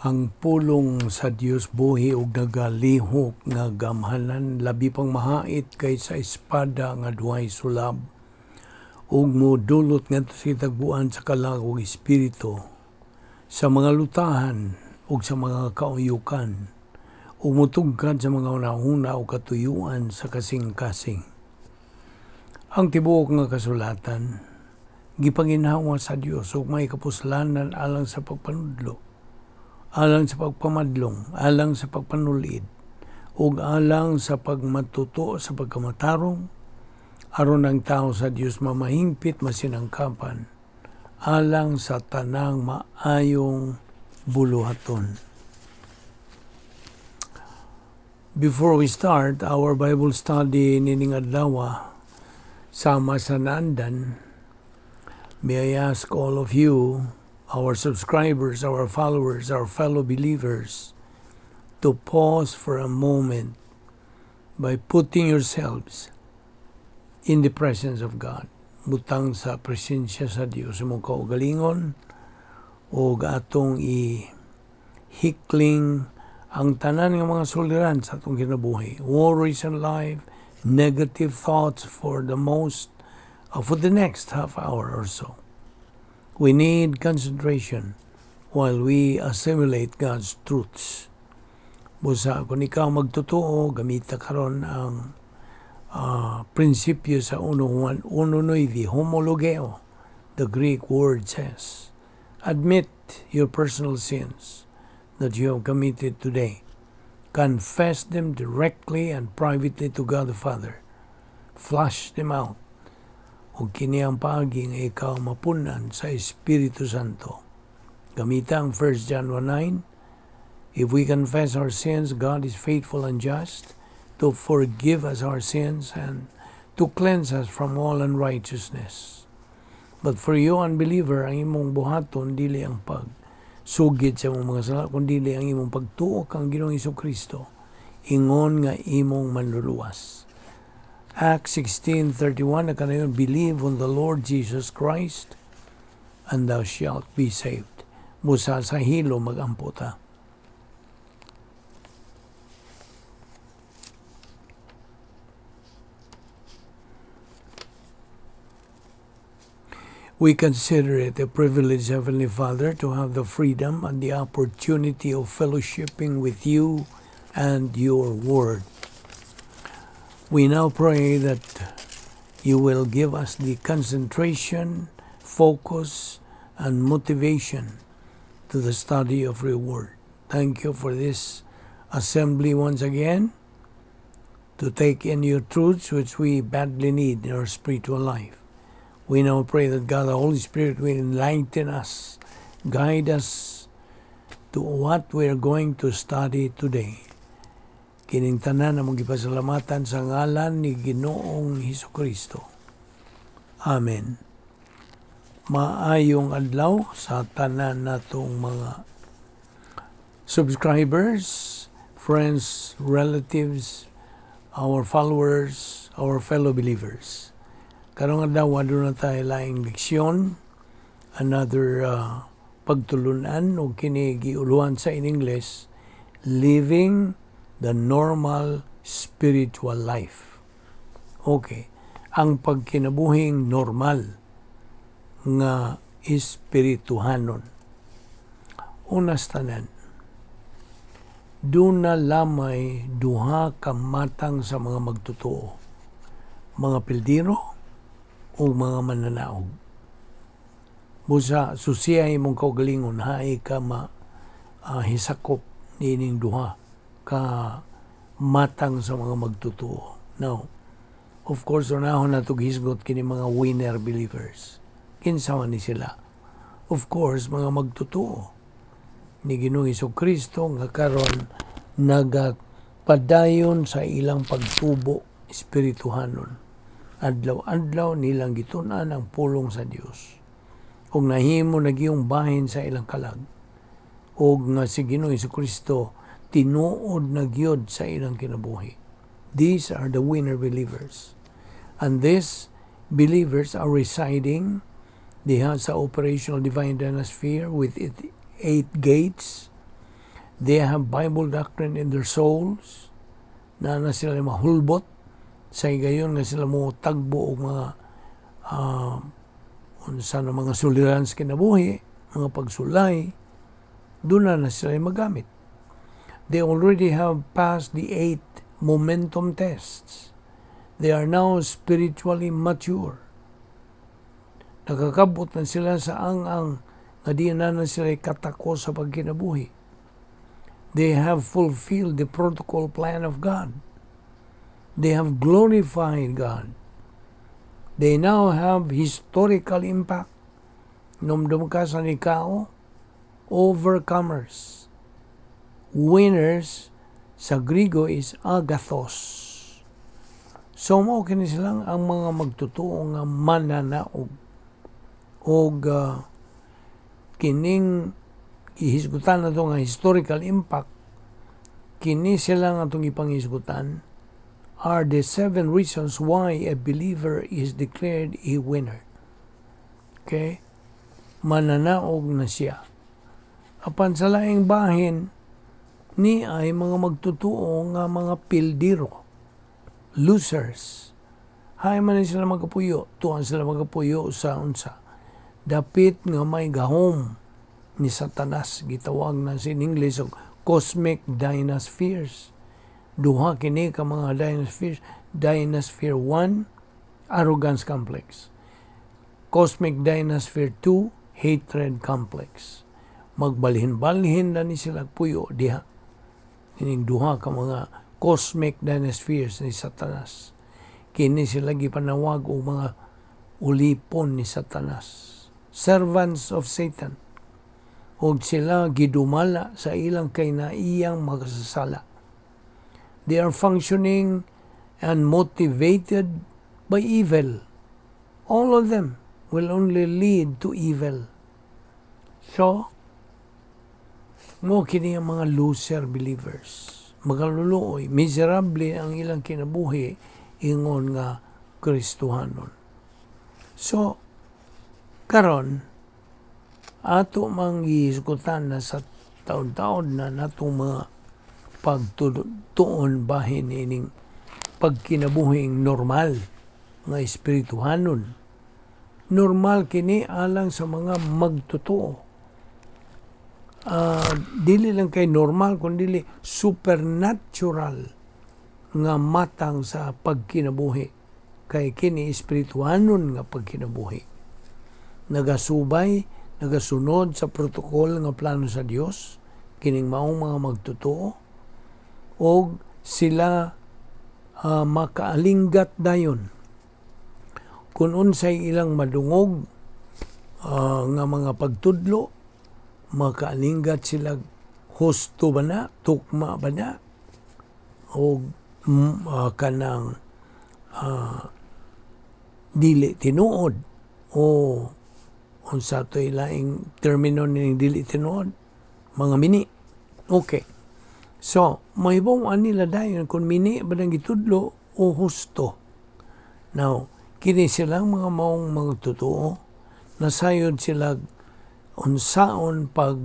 Ang pulong sa Dios buhi ug nagalihok nga gamhanan, labi pang mahait kaysa espada nga duhay sulab, ug modulot ngadto sa hitagbuan sa kalag ug espiritu, sa mga lutahan ug sa mga kauyukan, ug motugkad sa mga hunahuna ug katuyuan sa kasing-kasing. Ang tibuok nga kasulatan gipanginhawa sa Dios ug may kapuslanan alang sa pagpanudlo, alang sa pagpamadlong, alang sa pagpanulid, ug alang sa pagmatuto sa pagkamatarong, aron ang tao sa Dios mamahingpit, masinangkapan alang sa tanang maayong buluhaton. Before we start our Bible study nining adlaw sama sa naandan, may I ask all of you, our subscribers, our followers, our fellow believers, to pause for a moment by putting yourselves in the presence of God. Butang sa presensya sa Dios imong kaugalingon ug atong i-hikling ang tanan nga mga suliran sa atong kinabuhi. Worries in life, negative thoughts for the next half hour or so. We need concentration while we assimilate God's truths. Busa kung ikaw magtotoo, gamita karon ang prinsipyo sa 1 Juan 1:9, homologeo, the Greek word says, admit your personal sins that you have committed today. Confess them directly and privately to God the Father. Flush them out. Ug kini ang paagi nga ikaw mapunan sa Espiritu Santo. Gamita ang 1 John 1:9. If we confess our sins, God is faithful and just to forgive us our sins and to cleanse us from all unrighteousness. But for you, unbeliever, ang imong buhaton dili ang pag sugid sa imong mga sala, kundi ang imong pagtuo kang Ginoong Kristo ingon nga imong manluluwas. Acts 16:31 nakanayon, "Believe on the Lord Jesus Christ and thou shalt be saved." Busa sa hilo magampo ta. We consider it a privilege, Heavenly Father, to have the freedom and the opportunity of fellowshipping with you and your word. We now pray that you will give us the concentration, focus, and motivation to the study of your word. Thank you for this assembly once again to take in your truths, which we badly need in our spiritual life. We now pray that God, the Holy Spirit, will enlighten us, guide us to what we are going to study today. Kining tanan among gipasalamatan sa ngalan ni Ginoong Hesus Kristo. Amen. Maayong adlaw sa tanan natong mga subscribers, friends, relatives, our followers, our fellow believers. Karong adlaw aduna tayo laing leksyon, another pagtulunan, ug kini giuluhan sa in English, "Living the Normal Spiritual Life." Okay, ang pagkinabuhing normal nga espirituhanon. Unas tanan, duna lamay duha ka matang sa mga magtotoo, mga pildiro o mga mananaog. Busa susiya imong kaugalingon, haay ka ma hisakop niining duha ka matang sa mga magtotoo. Now, of course, unahon nato hisgot kini mga winner believers. Kinsa man ni sila? Of course, mga magtotoo ni Ginoong Kristo nga karon nagapadayon sa ilang pagtubo espirituhanon. Adlaw-adlaw nilang gitun-an ang pulong sa Dios. Ug nahimo na giyong bahin sa ilang kalag. Ug nga si Ginoong Kristo tinuod na gyud sa ilang kinabuhi. These are the winner believers. And these believers are residing diha sa operational divine dynasphere with it, 8 gates. They have Bible doctrine in their souls. Naa na sila mahulbot sa higayon nga sila mo tagbo og mga unsa na mga suliran sa kinabuhi, mga pagsulay, duna na sila magamit. They already have passed the eight momentum tests. They are now spiritually mature. Nakakabot na sila sa ang-ang nga di na na sila katako sa pagkinabuhi. They have fulfilled the protocol plan of God. They have glorified God. They now have historical impact. Numdum ka sa nikao, overcomers. Winners sa Grigo is agathos. So mao kini silang ang mga magtotoo nga mananaog og kining gihisgutan nato nga historical impact, kini sila nga atong ipanghisgutan are the seven reasons why a believer is declared a winner. Okay? Mananaog na siya. Apan sa laing bahin, naay mga magtotoo nga mga pildiro, losers. Hay man ni sila magapuyo, tuan sila magapuyo sa unsa? Dapit nga may gahom ni Satanas, gitawag na sa English og cosmic dynaspheres. Duha kini ka mga dynaspheres. Dynasphere 1, arrogance complex. Cosmic Dynasphere 2, hatred complex. Magbalhin-balhin na ni sila puyo diha. Kining duha ka mga cosmic dynaspheres ni Satanas. Kini sila gipanawag og mga ulipon ni Satanas. Servants of Satan. Og sila gidumala sa ilang kinaiyang makasasala. They are functioning and motivated by evil. All of them will only lead to evil. So, mao kini ang mga loser believers. Makaluluoy, miserable ang ilang kinabuhi ingon nga Kristohanon. So, karon ato mang gihisgutan na sa taon-taon na natong mga pagtuon bahin ining pagkinabuhing normal nga espirituhanon. Normal kini alang sa mga magtotoo. Dili lang kay normal kundi supernatural nga matang sa pagkinabuhi kay kini espirituhanon nga pagkinabuhi, nagasubay, nagasunod sa protocol nga plano sa Dios kining maong mga magtotoo og sila makaalinggat dayon kung unsay ilang madungog nga mga pagtudlo. Makaalinggat sila, husto ba na, tukma ba na o kanang dili tinuod o unsa to'y laing termino ni dili tinuod, mga mini. Okay, so mahibaw-an nila dayon kung mini ba nang gitudlo o husto. Now, kini silang mga maong mga totoo, nasayod sila unsaon pag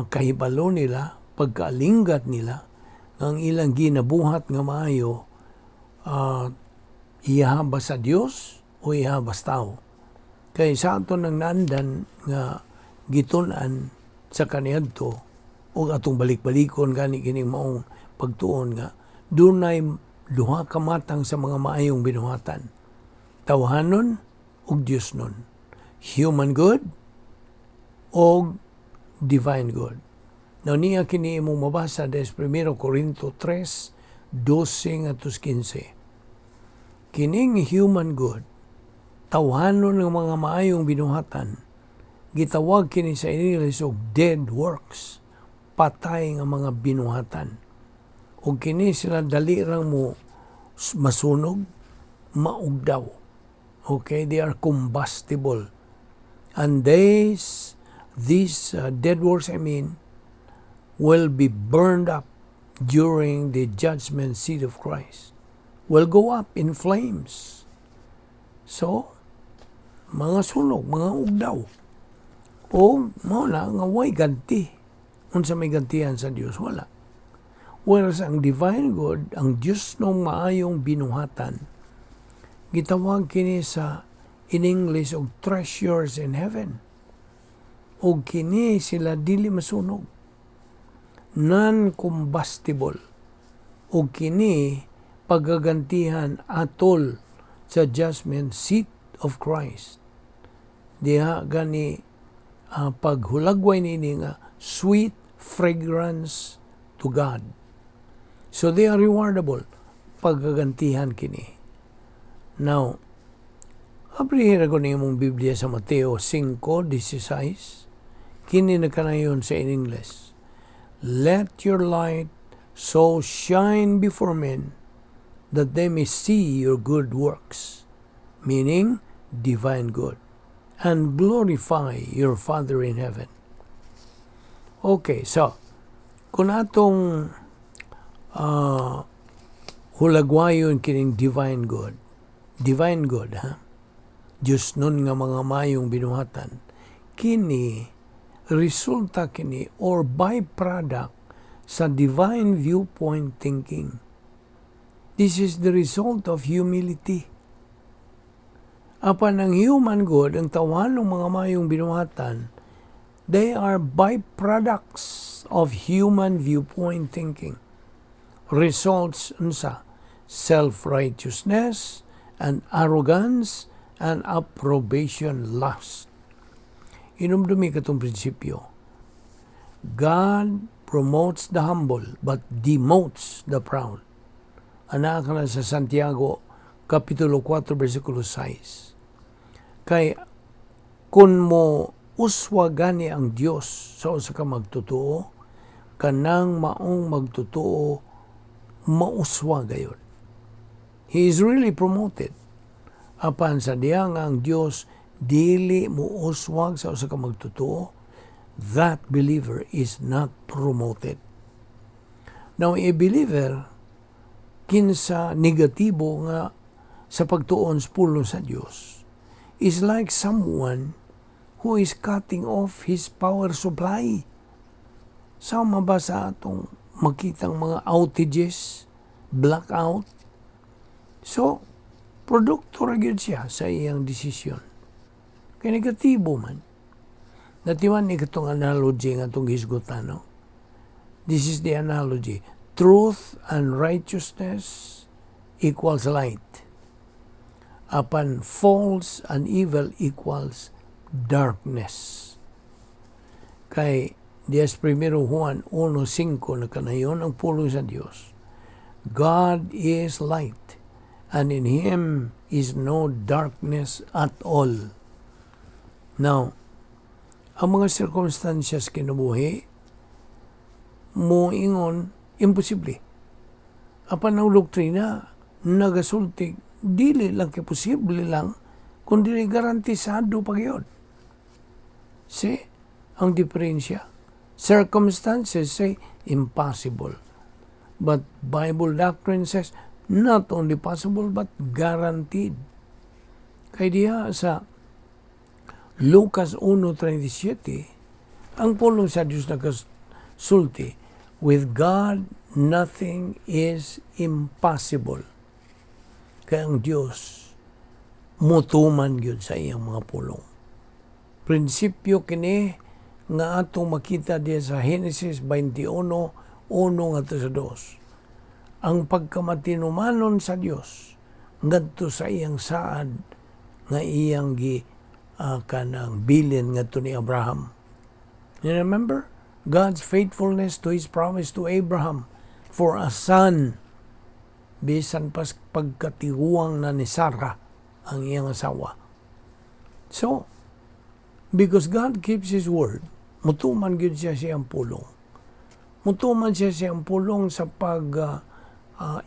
kahibalo nila, pagkaalinggat nila ang ilang ginabuhat nga maayo, iyaha ba sa Dios o iyaha ba sa tao. Kay sa ato nang naandan nga gitun-an sa kaniadto ug atong balik-balikon gani kining maong pagtuon nga dunay duha ka matang sa mga maayong binuhatan: tawhanon ug Diosnon, human good o divine good. Now, niya kini imong mabasa des 1 Corinto 3, 12 ngadto 15. Kining human good, tawhanon ng mga maayong binuhatan, gitawag kini sa English og dead works, patay nga mga binuhatan. Ug kini sila dali rang mo masunog, maugdaw. Okay, they are combustible. And these dead works, I mean, will be burned up during the judgment seat of Christ. Will go up in flames. So, mga sunog, mga ugdaw. O mao na nga way ganti. Unsa may gantihan sa Dios? Wala. Whereas ang divine good, ang Diosnong maayong binuhatan, gitawag kini sa in English og treasures in heaven. Og kini sila dili masunog. Non-combustible. Og kini pagagantihan atol sa judgment seat of Christ. Diha gani paghulagway nini nga sweet fragrance to God. So they are rewardable. Pagagantihan kini. Now, abrihin ko ni imong Biblia sa Mateo 5:16. Kini na kanayon sa in English. "Let your light so shine before men that they may see your good works," meaning divine good, "and glorify your Father in heaven." Okay, so, kung atong hulagwayon kining divine good, ha? Diosnon nga mga mayong binuhatan, kini, resulta kini or byproduct sa divine viewpoint thinking. This is the result of humility. Apan ang human good, ang tawhanong mga mayong binuhatan, they are byproducts of human viewpoint thinking. Results unsa? Self-righteousness and arrogance and approbation lust. Inumdumi katong prinsipyo. God promotes the humble but demotes the proud. Ana ka na sa Santiago Kapitulo 4 versikulo 6. Kay kung mo uswa gani ang Dios sa usa ka magtotoo, kanang maong magtotoo mauswa gayod. He is really promoted. Apan sa diha nga ang Dios dili mo uswag sa usa ka magtotoo, that believer is not promoted. Now, a believer kinsa negatibo nga sa pagtuon sa pulong sa Dios is like someone who is cutting off his power supply. Sama ba sa atong makitang mga outages, blackout? So, produkto ra gyud siya sa iyang desisyon. Kay negatibo man. Natiman ni katong analogy nga atong hisgutan, no? This is the analogy. Truth and righteousness equals light. Apan false and evil equals darkness. Kay Dias Primero Juan 1:5 na kanayon ang pulong sa Dios. "God is light, and in Him is no darkness at all." Now, ang mga circumstances kinabuhi, moingon, imposible. Apan ang doktrina, nagasulti, dili lang kay posible lang, kundi garantisado pa gyud. See, ang diferensya. Circumstances say impossible. But Bible doctrine says not only possible but guaranteed. Kay diha sa Lucas 1:37, ang pulong sa Diyos nagasulti, "With God, nothing is impossible." Kaya ang Diyos, mutuman gyud sa iyang mga pulong. Prinsipyo kini nga atong makita diya sa Genesis 21:1 ngadto sa 2. Ang pagkamatinumanon sa Dios ngadto sa iyang saad nga iyang gi kanang bilin ngadto ni Abraham. You remember God's faithfulness to his promise to Abraham for a son bisan pas pagkatiguang na ni Sarah ang iyang asawa. So, because God keeps His word, mutuman gyud siya siyang pulong. Mutuman siya siyang pulong sa pag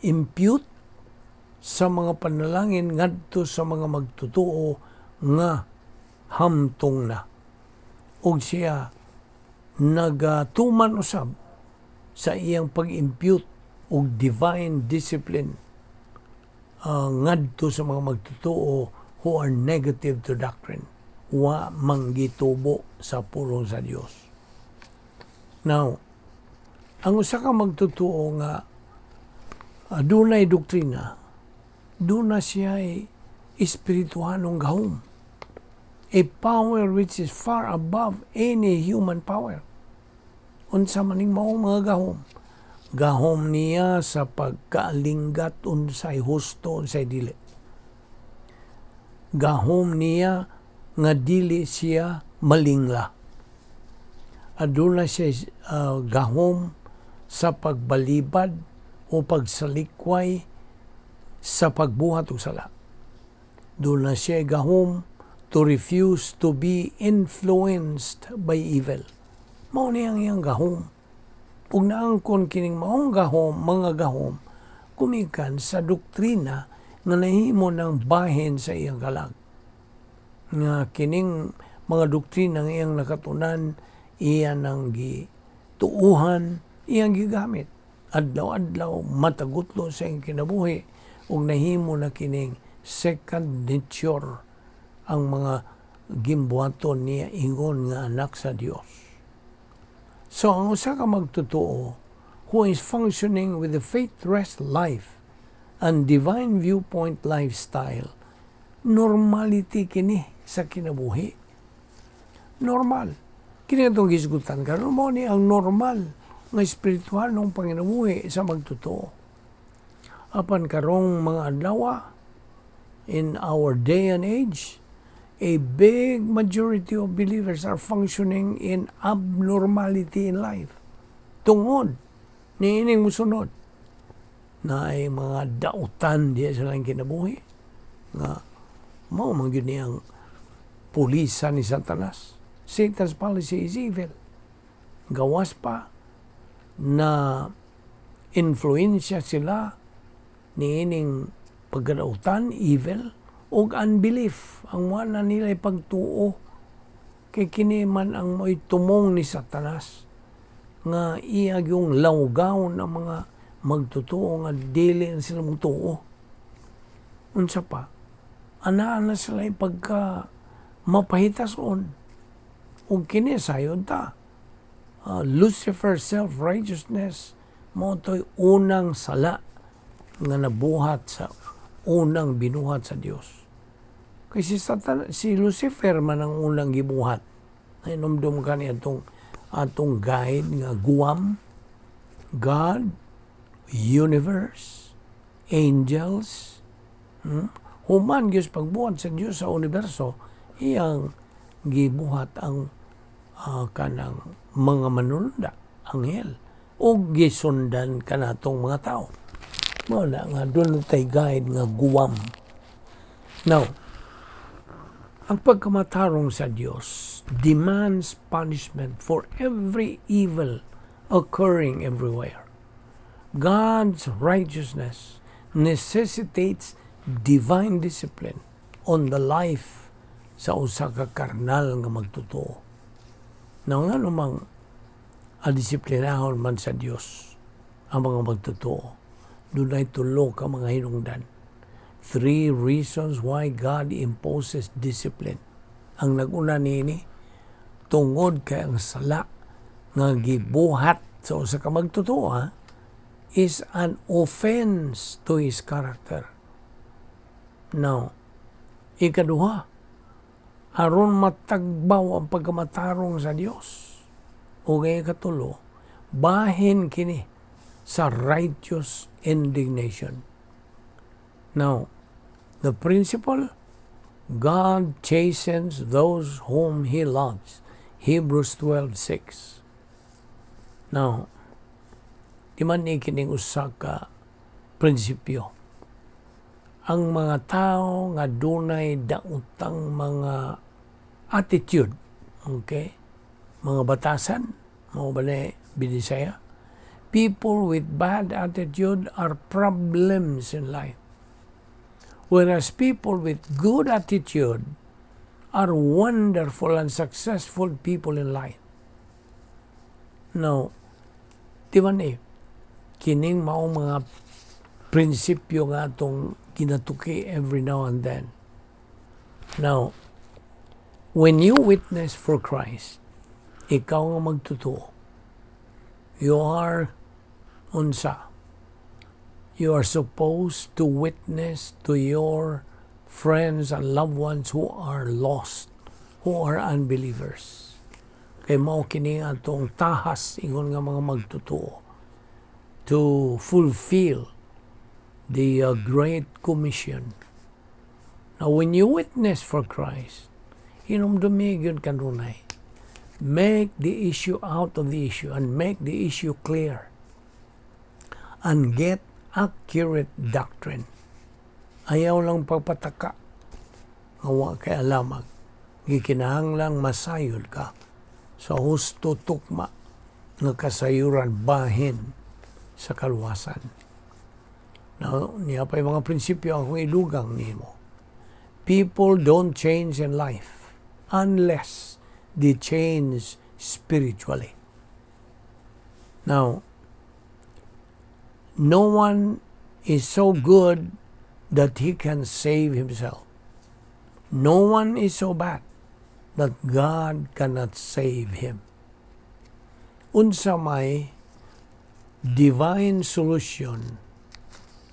impute sa mga panalangin ngadto sa mga magtotoo nga hamtong na. Og siya nagatuman usab sa iyang pag-impute og divine discipline ngadto sa mga magtotoo who are negative to doctrine, wa manggitubo sa pulong sa Dios. Now, ang usa ka magtotoo nga adunay doktrina, duna siya espirituhanong gahom. A power which is far above any human power. Unsa maning maong mga gahom? Gahom niya sa pagkaalinggat unsay husto, unsay dili. Gahom niya nga dili siya malingla. Aduna siya gahom sa pagbalibad o pagsalikway sa pagbuhat og sala. Duna siya gahom to refuse to be influenced by evil. Mao ni ang iyang gahom. Ug naangkon kining maong gahom, mga gahom, gumikan sa doktrina nga nahimo ng bahin sa iyang kalag. Nga kining mga doktrina nga iyang nakatunan, iya nang gituuhan, iyang gigamit. Adlaw-adlaw, matagutlo sa iyang kinabuhi, ug nahimo na kining second nature ang mga gimbuhaton niya ingon nga anak sa Dios. So ang usa ka magtotoo who is functioning with the faith rest life and divine viewpoint lifestyle, normality kini sa kinabuhi. Normal. Kini atong gisgutan karon, mao ni ang normal nga espiritual ng panginabuhi sa magtotoo. Apan karong mga adlaw, in our day and age, a big majority of believers are functioning in abnormality in life. Tungod niining musunod na ay mga dautan diya sa ilang kinabuhi nga mao man gyud niyang pulisa ni Satanas. Satan's policy is evil. Gawas pa na influensya sila niining pagkadautan, evil, ug unbelief, ang wala nila pagtuo kay kini man ang mo'y tumong ni Satanas nga iya yung lawgaw ng mga magtotoo nga dili na sila mutuo. Unsa pa? Anaa na sila pagka mapahitason. Ug kini sayod ta. Lucifer self-righteousness mao to'y unang sala nga nabuhat sa unang binuhat sa Dios. Kay si Satan, si Lucifer man ang unang gibuhat. Nahinumdum ka ni atong guide nga Guam, God, universe, angels, Human gyud pagbuhat sa Dios sa universo, iyang gibuhat ang kanang mga manununda, anghel, ug gisundan kanatong mga tao. Mao na nga duna tay guide nga Guam. Now, ang pagkamatarong sa Dios demands punishment for every evil occurring everywhere. God's righteousness necessitates divine discipline on the life sa usa ka karnal nga magtotoo. Na nga namang adisiplinahon man sa Dios ang mga magtotoo, dunay tulo ka mga hinungdan. Three reasons why God imposes discipline. Ang naguna niini, tungod kay ang sala nga gibuhat sa usa ka magtotoo is an offense to his character. Now, ikaduha, aron matagbaw ang pagkamatarong sa Dios. O kay ikatulo, bahin kini sa righteous indignation. Now, the principle, God chastens those whom He loves. Hebrews 12:6. Now, di man ni kining usa ka prinsipyo. Ang mga tao nga dunay daotang mga attitude, okay? Mga batasan, mao ba ni Binisaya? People with bad attitude are problems in life. Whereas people with good attitude are wonderful and successful people in life. Now, di ba ni, kining mao mga prinsipyo nga atong ginatuki every now and then. Now, when you witness for Christ, ikaw nga magtotoo. You are unsa? You are supposed to witness to your friends and loved ones who are lost, who are unbelievers. Kay mao kini atong tahas ingon nga mga magtotoo to fulfill the Great Commission. Now, when you witness for Christ, hinumdumi gyud kanunay. Make the issue out of the issue and make the issue clear. And get accurate doctrine. Ayaw lang pagpataka nga wa kay alamag. Gikinahanglang masayod ka sa husto, tukma nga kasayuran bahin sa kaluwasan. Now, naa pa'y mga prinsipyo akong idugang nimo. People don't change in life unless they change spiritually. Now, no one is so good that he can save himself. No one is so bad that God cannot save him. Unsa may divine solution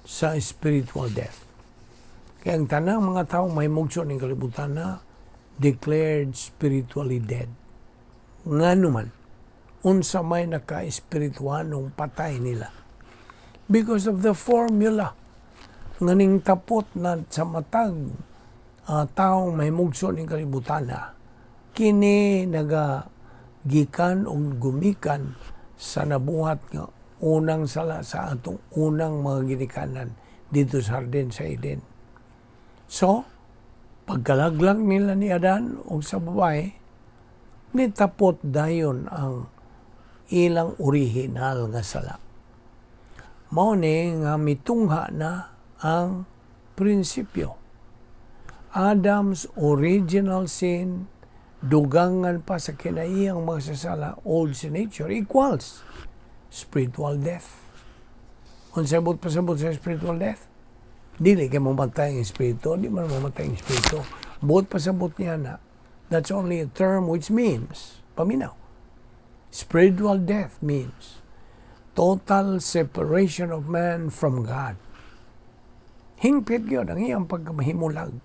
sa spiritual death? Kaya ang tanang mga tao mahimugso ning kalibutan na declared spiritually dead. Ngano man, unsa may naka-espirituanong patay nila? Because of the formula nga ning tapot na sa matag taong mahimugso ning kalibutan na kini naga gikan og gumikan sa nabuhat nga unang sala sa atong unang mga ginikanan dito sa hardin sa Eden. So, pagkalaglag nila ni Adan og sa babae, nitapot dayon ang ilang original nga sala. Mao ni nga mitungha na ang prinsipyo. Adam's original sin, dugangan pa sa kinaiyang mga sala, old sin nature, equals spiritual death. Unsay buot pasabot sa spiritual death? Dili kay mamatay ang espiritu, di man mamatay ang espiritu. Buot pasabot niya na, that's only a term which means, paminaw, spiritual death means total separation of man from God. Hingpit gyud ang iyang pagkahimulag.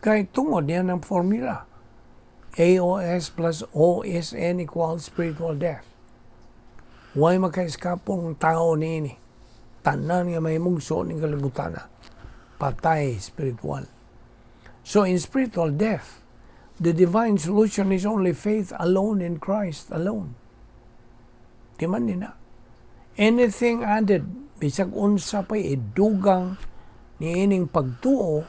Kay tungod niya ng formula. AOS plus OSN equals spiritual death. Way makaeskapong tao niini? Tanan nga mahimugso ning kalibutan na patay spiritual. So in spiritual death, the divine solution is only faith alone in Christ alone. Di man ni na. Anything added, bisag unsa pa idugang niining pagtuo,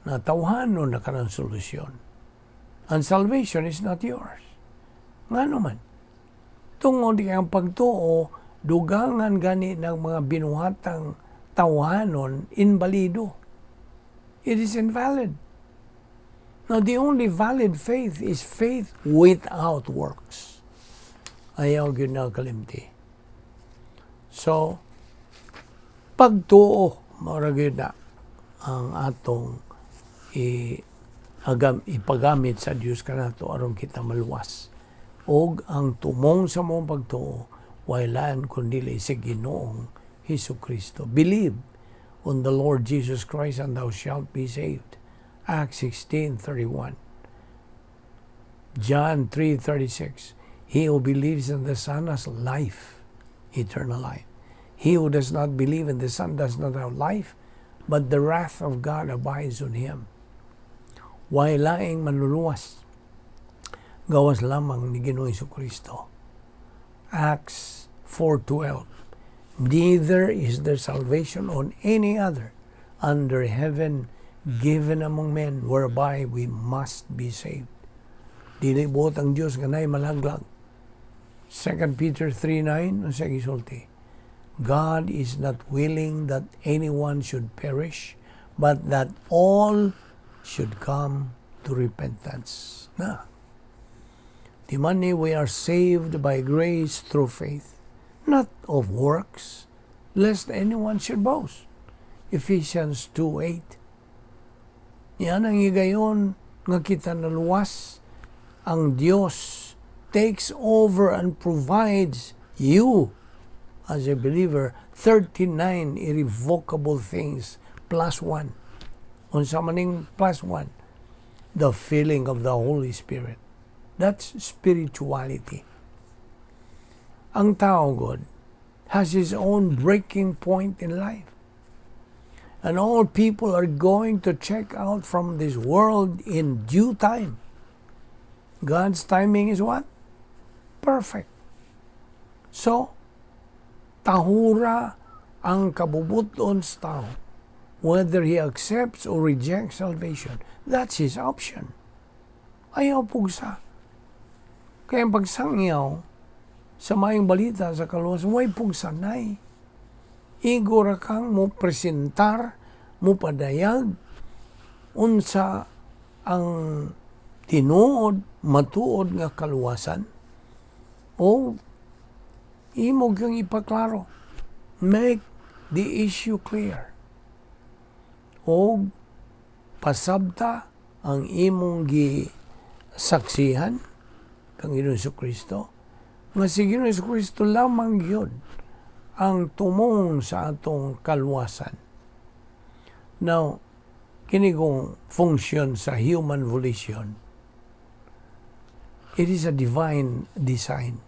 na tawhanon na kanang solusyon. And salvation is not yours. Ngano man? Tungod kay ang pagtuo, dugangan gani ng mga binuhatang tawhanon, inbalido. It is invalid. Now, the only valid faith is faith without works. Ayaw gyud na kalimti. So, pagtuo, mao ra gyud na ang atong ipagamit sa Dios kanato aron kita maluwas. Og ang tumong sa among pagtuo, way lain kundi sa Ginoong Hesus Kristo. Believe on the Lord Jesus Christ and thou shalt be saved. Acts 16:31. John 3:36. He who believes in the Son has life, eternal life. He who does not believe in the Son does not have life, but the wrath of God abides on him. Way laing manluluwas gawas lamang ni Ginoong Kristo. Acts 4:12. Neither is there salvation on any other under heaven given among men whereby we must be saved. Dili buot ang Dios nga naay malaglag. 2 Peter 3:9, ang sa gisulti, God is not willing that anyone should perish, but that all should come to repentance. Na. Di man ni we are saved by grace through faith, not of works, lest anyone should boast. Ephesians 2:8. Yan ang higayon nga kita naluwas ang Dios. Takes over and provides you as a believer 39 irrevocable things plus one. Unsa maning plus one? The filling of the Holy Spirit. That's spirituality. Ang tao gud has his own breaking point in life. And all people are going to check out from this world in due time. God's timing is what? Perfect. So, tahura ang kabubuton sa tao whether he accepts or rejects salvation. That's his option. Ayaw pugsa. Kaya ang pagsangyaw sa maayong balita sa kaluwasan, way pugsanay. Igo ra kang mo presentar, mo padayag, unsa ang tinuod, matuod nga kaluwasan, o imo kang ipaklaro. Make the issue clear. O pasabta ang imong gisaksihan kang Ginoong Kristo nga si Ginoong Kristo lamang gyud ang tumong sa atong kaluwasan. Now, kini kong function sa human volition, it is a divine design.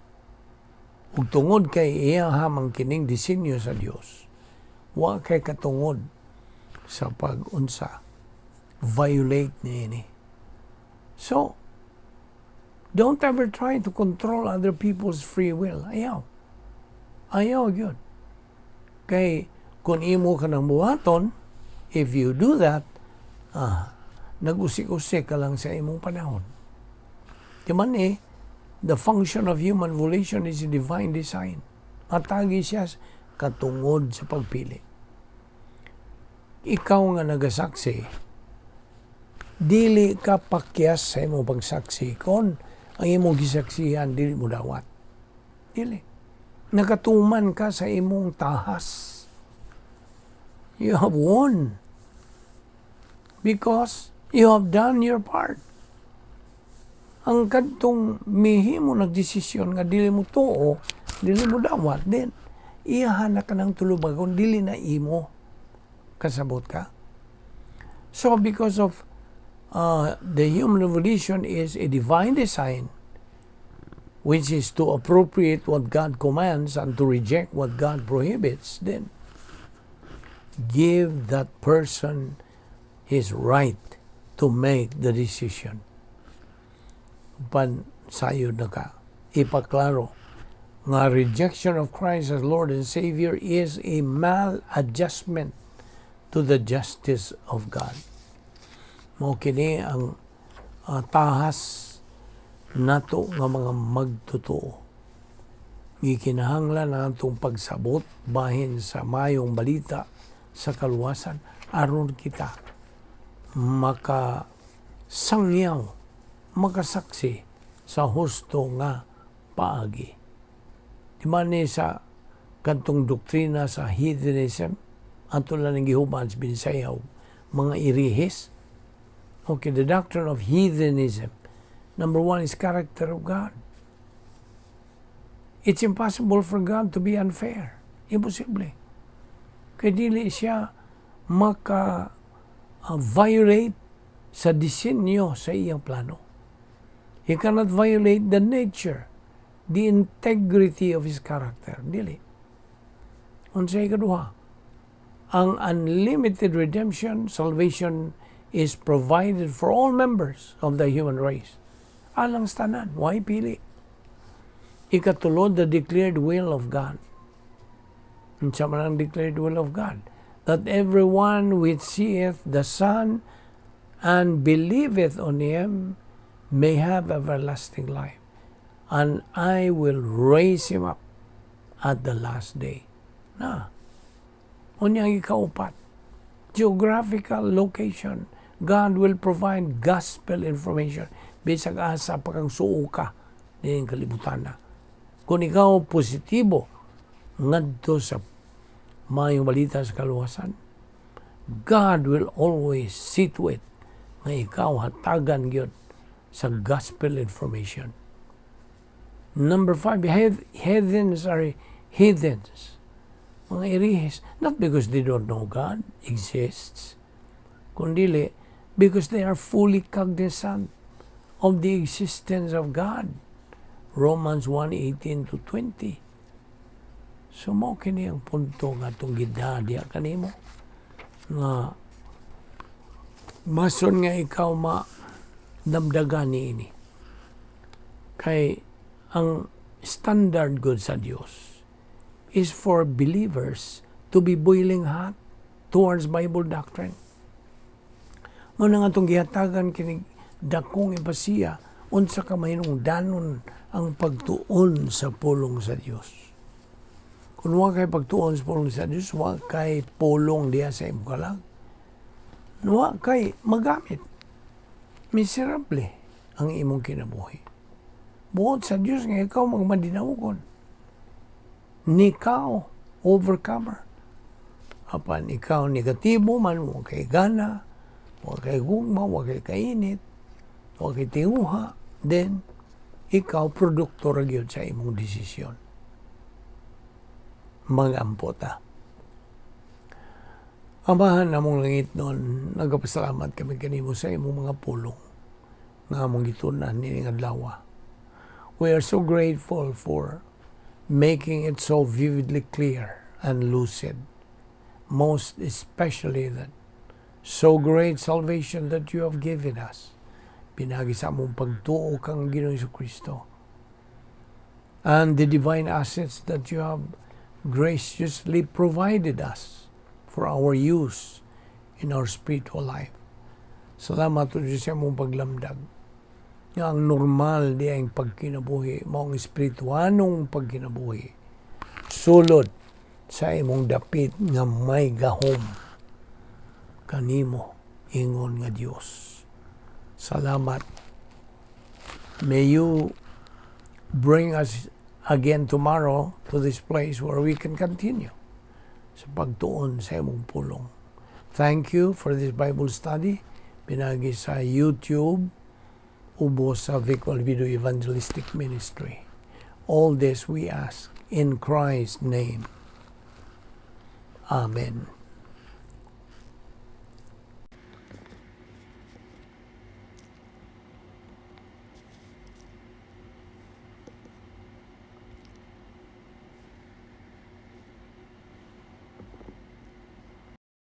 Ug tungod kay iya hamang kining disenyo sa Dios, wa kay katungod sa pag-unsa, violate niini. So, don't ever try to control other people's free will. Ayaw. Ayaw gyud. Kay kung imo ka nang buhaton, if you do that, nag-usik-usik ka lang sa imong panahon. Di man eh, the function of human volition is a divine design. Atagi siya katungod sa pagpili. Ikaw nga nagasaksi, dili ka pakyas sa imong pagsaksi kon ang imong gisaksihan dili mo dawat. Dili. Nakatuman ka sa imong tahas. You have won because you have done your part. Ang kadtong mihimo nagdesisyon nga dili mo tuo, dili mo dawat din. Iyahan na ka ng tulubagon, dili na imo. Kasabot ka? So because of the human volition is a divine design, which is to appropriate what God commands and to reject what God prohibits, then give that person his right to make the decision. Pan sayod na ka. Ipaklaro nga rejection of Christ as Lord and Savior is a maladjustment to the justice of God. Mao kini ang tahas nato nga mga magtotoo. Gikinahanglan ang atong pagsabot bahin sa mayong balita sa kaluwasan aron kita maka sangyaw, makasaksi sa husto nga paagi. Di man ni sa kantong doktrina sa heathenism, ato lang ang gihuban sa Binisaya, mga irihis. Okay, the doctrine of heathenism. Number one is character of God. It's impossible for God to be unfair. Imposible. Kay dili siya maka violate sa disenyo sa iyang plano. He cannot violate the nature, the integrity of his character. Dili. Unsay ikaduha? Ang unlimited redemption, salvation is provided for all members of the human race. Alang sa tanan, way pili? Ikatulo, the declared will of God. Unsa man ang declared will of God? That everyone which seeth the Son and believeth on him may have everlasting life. And I will raise him up at the last day. Na. Unya ikaupat. Geographical location. God will provide gospel information. Bisag asa pa kang suoka ning kalibutan na. Kung ikaw positibo ngadto sa maayong balita sa kaluwasan, God will always see to it nga ikaw hatagan gyud sa gospel information. Number five, heathens are heathens. Mga erihes. Not because they don't know God exists, kundi because they are fully cognizant of the existence of God. Romans 1:18 to 20. So mao kini ang punto nga atong gidadya kanimo nga mason nga ikaw ma damdagan niini. Kay ang standard gud sa Dios is for believers to be boiling hot towards Bible doctrine. Mao na nga atong gihatagan kini dakong empasiya unsa ka mahinungdanon ang pagtuon sa pulong sa Dios. Kung wa kay pagtuon sa pulong sa Dios, wa kay pulong diha sa imong kalag. Wa kay magamit. Miserable ang imong kinabuhi. Buot sa Dios nga ikaw magmadinaugon. Nikaw, overcomer. Apan ikaw negatibo man, wa kay gana, wa kay gugma, wa kay kainit, wa kay tinguha, then ikaw produkto ra gyud sa imong desisyon. Mag-ampo ta. Amahan namong langitnon, nagapasalamat kami kanimo sa imong mga pulong nga among gitun-an nining adlaw. We are so grateful for making it so vividly clear and lucid. Most especially that so great salvation that you have given us. Pinaagi sa among pagtuo kang Ginoong Kristo. And the divine assets that you have graciously provided us for our use in our spiritual life. Salamat o Diyos sa among paglamdag. Nga ang normal di ang pagkinabuhi, mao ang espirituanong pagkinabuhi. Sulod sa imong dapit nga may gahom kanimo ingon nga Dios. Salamat. May you bring us again tomorrow to this place where we can continue sa pagtuon sa imong pulong. Thank you for this Bible study. Pinaagi sa YouTube, ubos sa Vic Video Evangelistic Ministry. All this we ask in Christ's name. Amen.